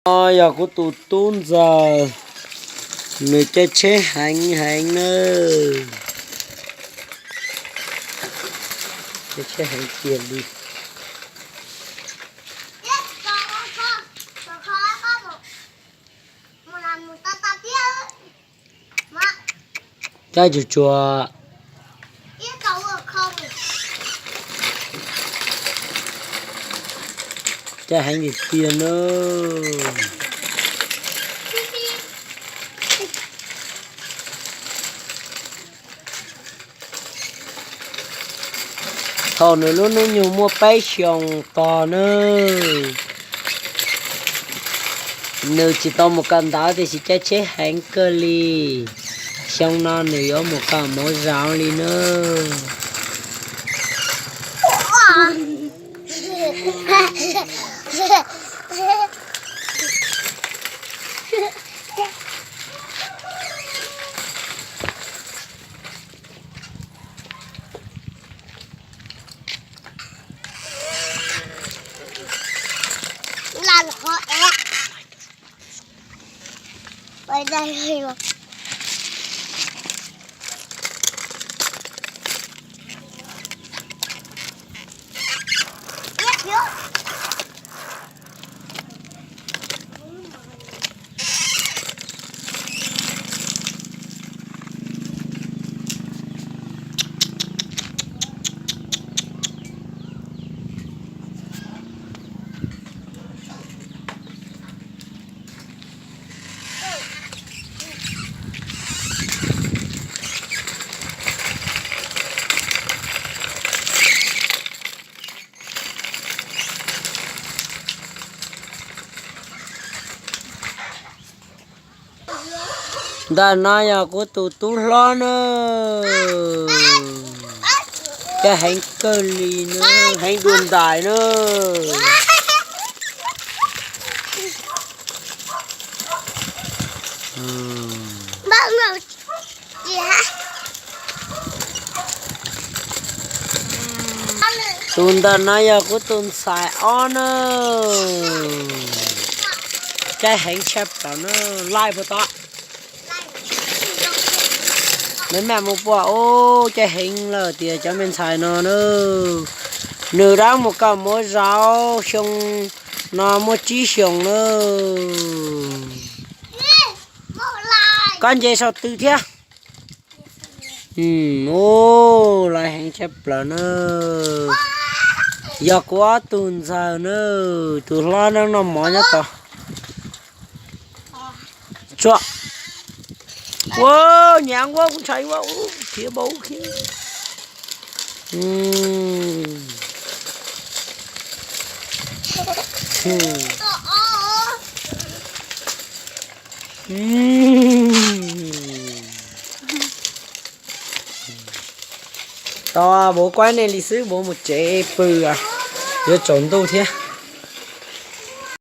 No yog kuv tus tub ntxawg, nws caij tsheb heev heev nawb. Caij tsheb heev tiag li. Caij tsuag tsuag. Caij heev tiag tiag na. Thaum nws lub hnub nyoog muaj peb xyoos tog nawb, nws tsis tau mus kawm ntawv tiam sis caij tsheb heev kawg li. Xyoo no nws yuav mus kawm mov zauv li nawb. Ntawm no yog kuv tus tub hlob na. Caij heev kawg li na, heev dua ntais na. Tus ntawm no yog kuv tus ntxhais ob na. Caij heev tshaj plaws na, laij puag tod. Neb mam mus pom, ub, caij heev lawm tias cov me ntxhais no na. Nws rov mus kawm mov zauv, xyoo no muaj tsib xyoos na. Koj nce saum tw thiab. Ub, laij heev tshaj plaws na. Yog kuv ob tug ntxawg na, tus hlob neb noj mov nyob tod. Tsuam. Ua, nyav ua kuv ntshai ua, khiav npaum khiav. Tau, vauv kuaib nej li xwb, vauv mus tsev pw, yuav tsaus ntuj thiab.